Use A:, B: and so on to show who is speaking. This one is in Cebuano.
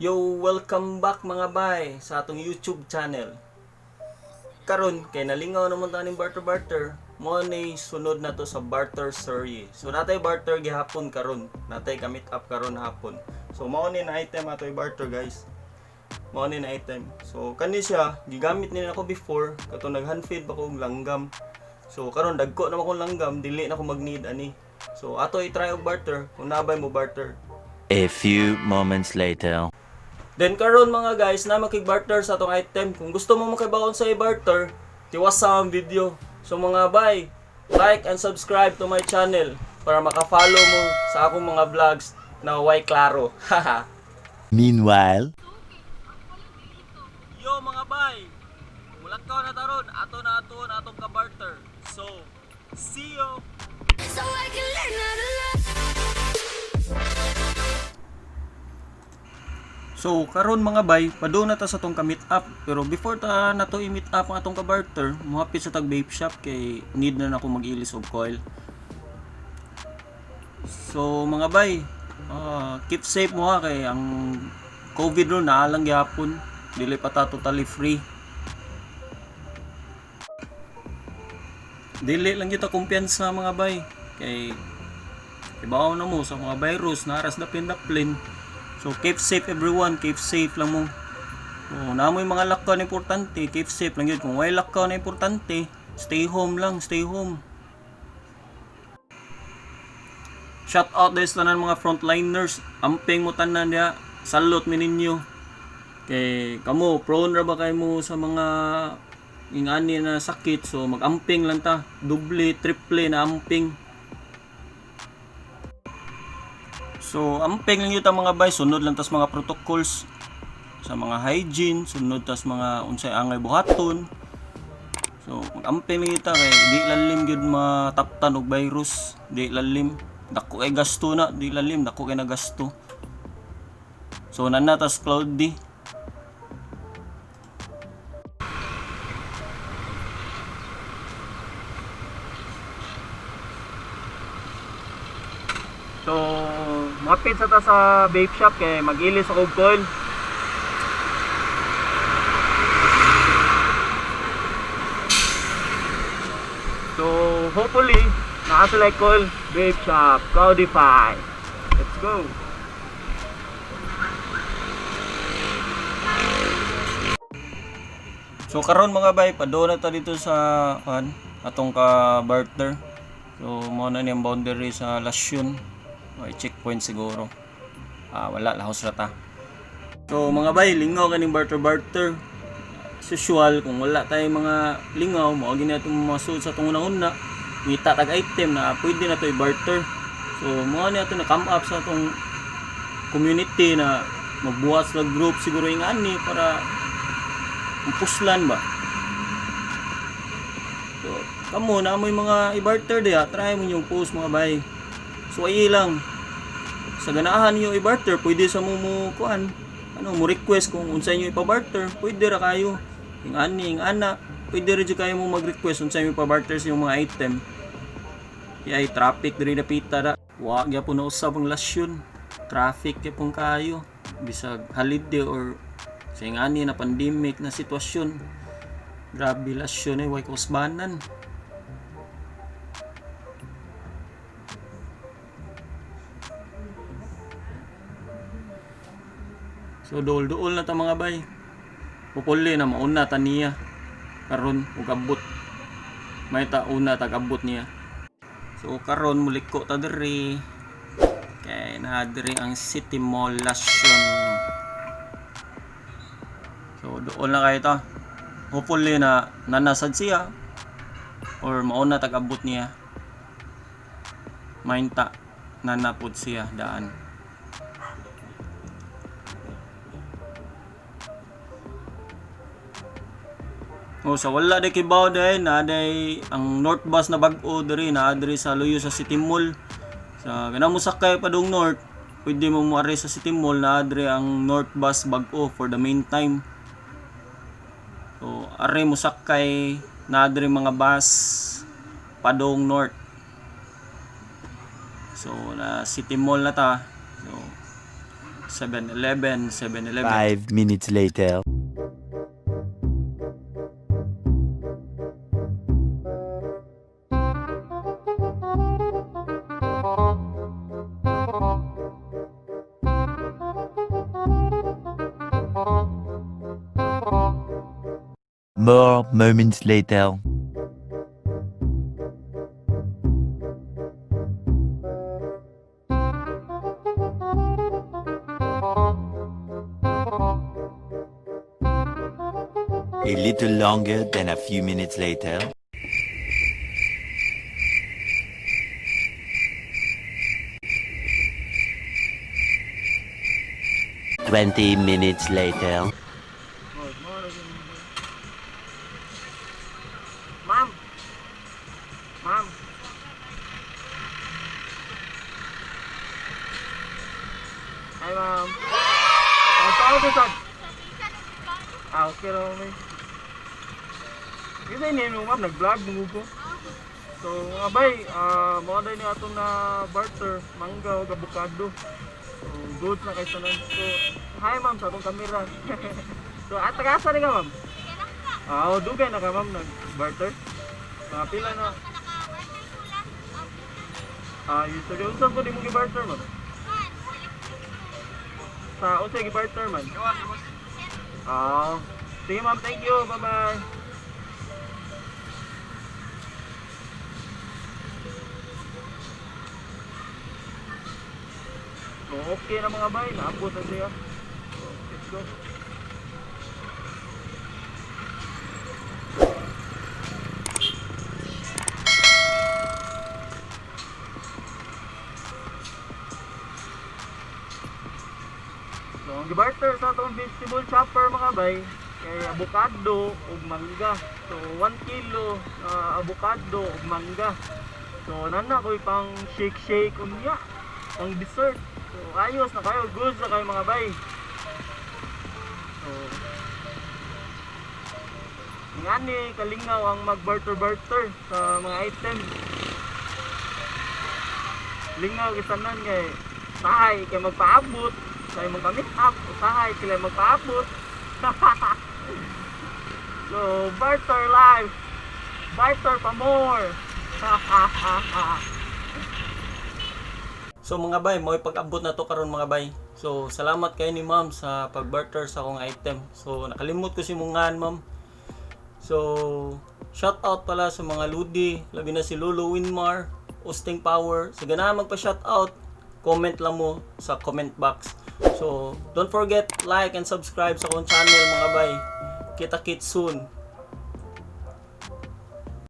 A: Yo, welcome back, mga bay, sa atong YouTube channel. Karon kay nalingaw naman ta ning barter barter, mo ni sunod na to sa barter series. So natay barter gihapon karon, natay ka meet up karon hapon. So mao ni na item ato i-barter, guys. Mao ni na item. So kani siya gigamit ni nako before kato nag hand feed pa ko og langgam. So karon dagko na akong langgam, dili na ko mag-need ani. So ato i-try og barter kung nabay mo barter.
B: A few moments later.
A: Then karon, mga guys, na makig-barter sa atong item. Kung gusto mo makibaon sa i-barter, tiwasa ang video. So mga bay, like and subscribe to my channel para maka-follow mo sa akong mga vlogs na way klaro. Haha.
B: Meanwhile,
A: Yo mga bay, mulakaw na taron, ato na ato na atong ka-barter. So, see you!
C: So I can learn how to love.
A: So, karon mga bay, padung na ta sa atong ka-meet up. Pero before ta nato i-meet up ang atong ka-barter, muhapit sa tag vape shop kay need na nako mag-ilis og coil. So, mga bay, keep safe mo ha kay ang COVID ron naa lang gyapon. Dili pa ta totally free. Dili lang kita kumpiyansa, mga bay, kay ibaw na mo sa mga virus na aras dapin-daplin. So keep safe everyone, keep safe lang mo. So namoy mga lockdown na importante, keep safe lang yun. Kung way lockdown na importante, stay home lang, stay home. Shout out guys tanan mga frontliners, amping mo tanan diha, salute mi ninyo. Kay kamo prone ra ba kay mo sa mga ingani na sakit, so mag-amping lang ta, doble, triple na amping. So, amping lang yun ta, mga bay, sunod lang tas mga protocols sa mga hygiene, sunod tas mga unsay angay buhaton. So, mag-amping lang yun ta kay di lalim gyud mataptan og virus, di lalim. Dako kay gasto na, di lalim, dako kay nagasto. So, nana tas cloudy. So, mapit sa ta sa vape shop kay mag-ilis ako og coil. So, hopefully, naa sila coil, vape shop, Cloudify. Let's go! So karon, mga bay, padung na ta dito sa kan atong ka barter. So mo na niyang boundary sa Lasyon. May checkpoint siguro. Ah, wala, lahos ra ta. So mga bay, lingaw kaning barter barter. As usual, kung wala tayong mga lingaw, mao gini atong masud sa atong una-una. Ngita tag item na pwede na to i-barter. So mao ni ato na come up sa atong community na magbuhat sa group siguro yung ani para puslan ba. So, kamo na mo yung mga i-barter diha, try mo yung post, mga bay. So ay lang. Sa ganahan niyo i-barter, pwede sa mo mo kuan. Ano, mo request kung unsay niyo ipa-barter, pwede ra kayo. Yung ani, yung ana, pwede ra jud kayo mo mag-request unsay niyo ipa-barter sa inyong mga item. Yay, traffic diri dapita da. Wa gyapon na usab ang lasyon. Traffic gyapon kayo. Bisag holiday or sa ingani na pandemic na sitwasyon. Grabe lasyon eh, way kausbanan. So duol-duol na ta, mga bay. Pupuli na mauna ta niya. Karon ug abot. May ta una tag abot niya. So karon muliko ta diri. Kay naa diri ang City Mall Lasyon. So duol na kayo ta. Hopefully na nanasad siya or mauna tag abot niya. Mainta nanapod siya daan. Oh, sa wala day kibaw day na day ang North Bus na bag-o diri na diri sa luyo sa City Mall. Sa gana mo sakay padung North, pwede mo moari sa City Mall, na diri ang North Bus bag-o for the meantime. So ari mo sakay na diri mga bus padung North. So na City Mall na ta. So 7-Eleven, 7-Eleven.
B: 5 minutes later. More moments later. A little longer than a few minutes later. 20 minutes later.
A: Ma'am! Ma'am! Hi, ma'am. Ang tao ko sa... Ah, okay raw, may. Kasi ni mo, ma'am, nag-vlog mo ko. So, mga bay, mao day ni atong na barter, mangga o avocado. So, good na kay tanan. So, hi ma'am sa atong kamera. So, at taga-asa ni ka, ma'am? Ah, oh, dugay na ka, ma'am, nag-barter. Mga pila na. Ah, yesterday unsa ko di mo gi-barter, ma'am? Sa unsa gi-barter man? Ah, sige ma'am, thank you. Bye-bye. So, okay na mga bay, naabot na siya. So, let's go. So, ang gibarter sa atong vegetable chopper mga bay, kay avocado ug mangga. So, 1 kilo avocado ug mangga. So, nana ko'y pang shake shake unya, pang dessert. So, ayos na kayo, goods na kayo mga bay. So, ngani kalingaw ang mag-barter-barter sa mga item. Lingaw kisanan kay sahay kay magpaabot sa imong ka-meet up, usahay sila magpaabot. So, barter life. Barter pa more. So mga bay, mo pag-abot na to karon mga bay. So salamat kayo ni ma'am sa pag-barter sa akong item. So nakalimot ko si mungan, ma'am. So shout out pala sa mga Ludi, labi na si Lolo Winmar, Usting Power. Sa ganahan magpa-shout out, comment lang mo sa comment box. So don't forget like and subscribe sa akong channel mga bay. Kita kits soon.